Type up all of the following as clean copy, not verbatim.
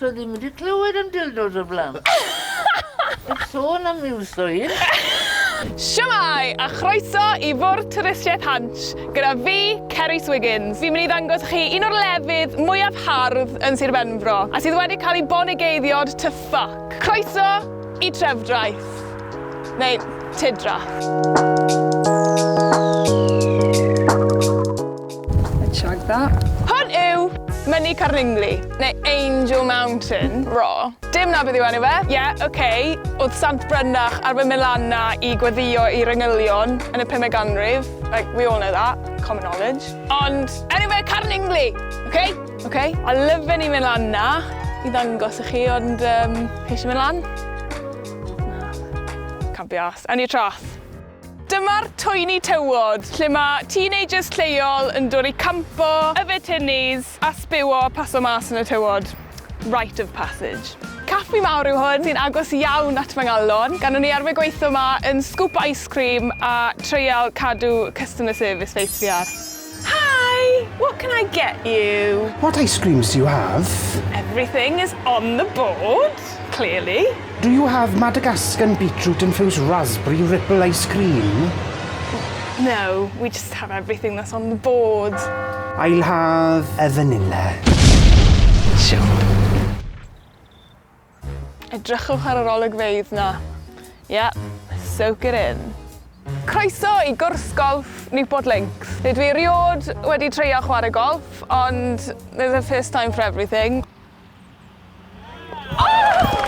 So ddim wedi clywed am dildos o'r blaen. Heb sôn am iwso un. Shwmae! A chroeso i Fwrdd Twristiaeth Hansh gyda fi, Cerys Wiggins. Fi'n mynd i ddangos i chi un o'r lefydd mwyaf hardd yn Sir Benfro a sydd wedi cael ei bonigeiddio'd to fuck. Croeso i Trefdraeth. Neu Tidrath. Let's shag that. Hwn yw Mynydd Carningli, neu Angel Mountain, ro. Dim na beth yw enw fe. Ie, yeah, oce, okay. Oedd Sant Brynach arfer mynd lan 'na i gweddio i'r angylion yn y pumed ganrif. Like, we all know that, common knowledge. Ond, enw fe Carningli, oce? Okay? Oce? Okay? A lyfen i mynd lan 'na i ddangos i chi, ond um, chi eisiau mynd lan? Na. Can't be arsed. Ewn i'r trath. Dyma'r twyni tywod, lle mae teenagers lleol yn dod i campo, yfed tinnies a sbiwo a paso mas yn y tywod. Rite of passage. Caffi mawr yw hwn, sy'n agos iawn at fy nghalon, gan o'n i arfer gweithio 'ma yn scoop ice cream a treial cadw customer service face fi ar. Hi! What can I get you? What ice creams do you have? Everything is on the board, clearly. Do you have Madagascan beetroot infused raspberry ripple ice cream? No, we just have everything that's on the board. I'll have a vanilla. Sure. Edrychwch ar yr olygfeydd 'na. Yeah, soak it in. Croeso i gwrs golff Newport Links. Lle dwi eriôd wedi treial chware golff, ond there's a first time for everything. Oh!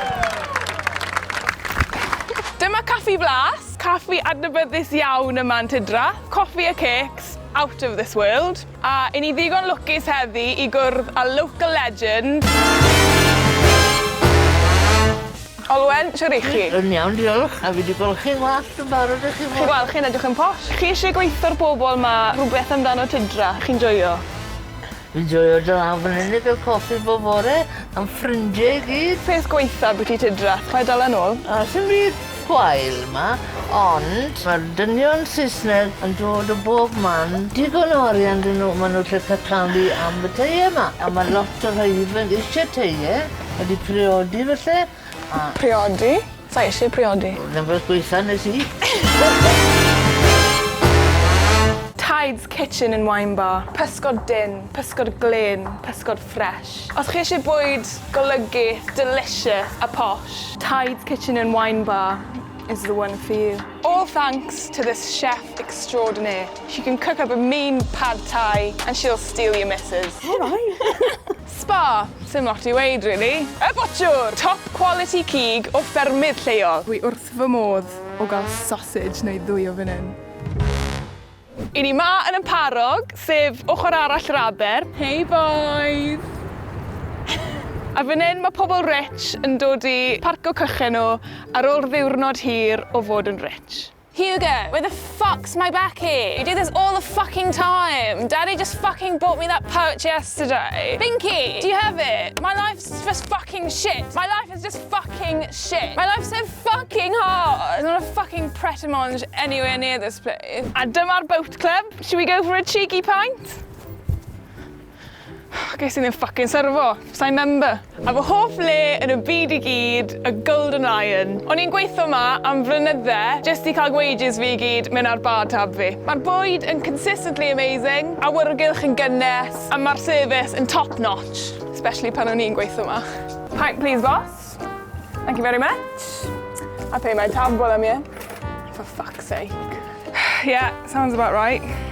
Dyma Caffi Blas, caffi adnabyddus iawn yma yn Tydrath. Coffi a cakes, out of this world. A 'yn ni ddigon lwcus heddi i gwrdd â local legend Olwen, shwd 'ych chi? Yn iawn diolch, a fi 'di golchi ngwallt yn barod i chi fod. Chi wel, chi'n edrych yn posh. Chi isie gweitho'r bobl 'ma rhwbeth amdano Tydra, chi'n joio? Fi'n joio dod lawr fan 'yn i ga'l coffi bob bore, a'n ffrindie i gyd. Peth gwaetha byti Tydra, paid dala nôl. A sim byd gwael 'ma, ond ma'r dynion Saesneg yn dod o bob man, digon o arian 'dyn nhw, ma' nhw 'llu ca'l talu am y teie 'ma, a ma' lot o rhai ifanc isie teie, wedi priodi falle, a... Priodi? Sai isie priodi. 'Na beth gwaetha nes i. Tides Kitchen and Wine Bar. Pysgod dyn, pysgod glên, pysgod ffresh. Os chi isie bwyd golygus, delicious a posh, Tides Kitchen and Wine Bar is the one for you. All thanks to this chef extraordinaire. She can cook up a mean pad thai and she'll steal your missus. Alright. Spa, sim lot i weud rili. Y botsiwr! Top quality cig o ffermydd lleol. Dwi wrth fy modd o gael sausage neu ddwy o fan hyn. I ni 'ma yn y Parrog, sef ochr arall yr aber. Hey boys! A fan hyn mae pobl rich yn dod i parco cychen nhw ar ôl ddiwrnod hir o fod yn rich. Hugo, where the fuck's my baccy? You do this all the fucking time. Daddy just fucking bought me that pouch yesterday. Binky, do you have it? My life's just fucking shit. My life is just fucking shit. My life's so fucking hard. There's not a fucking Pret a Manger anywhere near this place. A dyma'r boat club. Should we go for a cheeky pint? Ges i ddim fucking syrfo. Sai'n member. A fy hoff le yn y byd i gyd, y Golden Lion. O'n i'n gweithio 'ma am flynydde jyst i cael wages fi i gyd mynd ar bar tab fi. Mae'r bwyd yn consistently amazing, awyrgylch yn gynnes, a mae'r service yn top notch. Especially pan o'n i'n gweithio 'ma. Pint please boss. Thank you very much. I pay my tab while I'm here. For fuck's sake. Yeah, sounds about right.